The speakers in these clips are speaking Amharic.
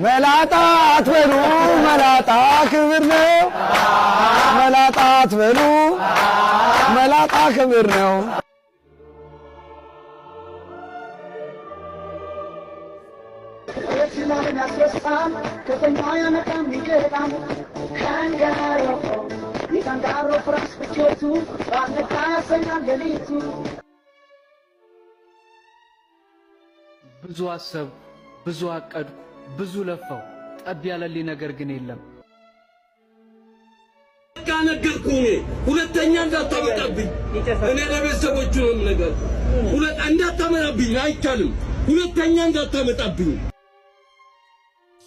መላጣ አትበሉ፣ መላጣ ክብር ነው። መላጣ አትበሉ፣ መላጣ ክብር ነው። ብዙ አሰብኩ፣ ብዙ አቀድኩ፣ ብዙ ለፋሁ። ጠብ ያለልኝ ነገር ግን የለም። ነገርኩህ። እኔ ሁለተኛ እንዳታመጣብኝ። እኔ ለቤተሰቦቹ ነው የምነግርህ። እንዳታመጣብኝ፣ አይቻልም። ሁለተኛ እንዳታመጣብኝ።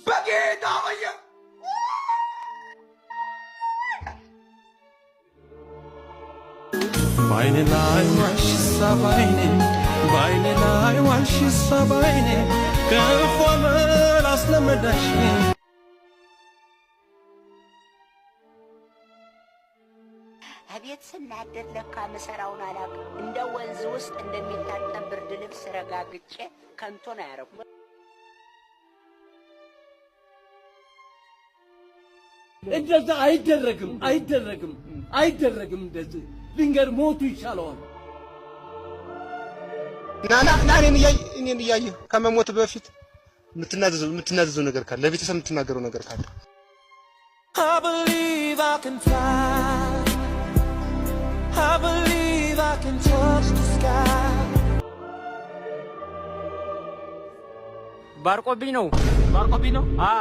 በጌታ በየ ባይኔ ላይ ዋልሽሳ፣ ባይኔ፣ ባይኔ ላይ ዋልሽሳ፣ ባይኔ ክፉ አመል አስለመደሽ። እቤት ስናደድ ለካ ምሰራውን አላውቅም። እንደ ወንዝ ውስጥ እንደሚታጠብ ብርድ ልብስ ረጋግጬ ከንቶ ነው ያደረኩት። እንደዛ አይደረግም፣ አይደረግም፣ አይደረግም። እንደዚህ ልንገር፣ ሞቱ ይሻለዋል። ና ና ና፣ እኔን እያየህ፣ እኔን እያየህ ከመሞት በፊት የምትናዘዘው ነገር ካለ፣ ለቤተሰብ የምትናገረው ነገር ካለ። I believe I can fly. I believe I can touch the sky. ባርቆብኝ ነው፣ ባርቆብኝ ነው። አ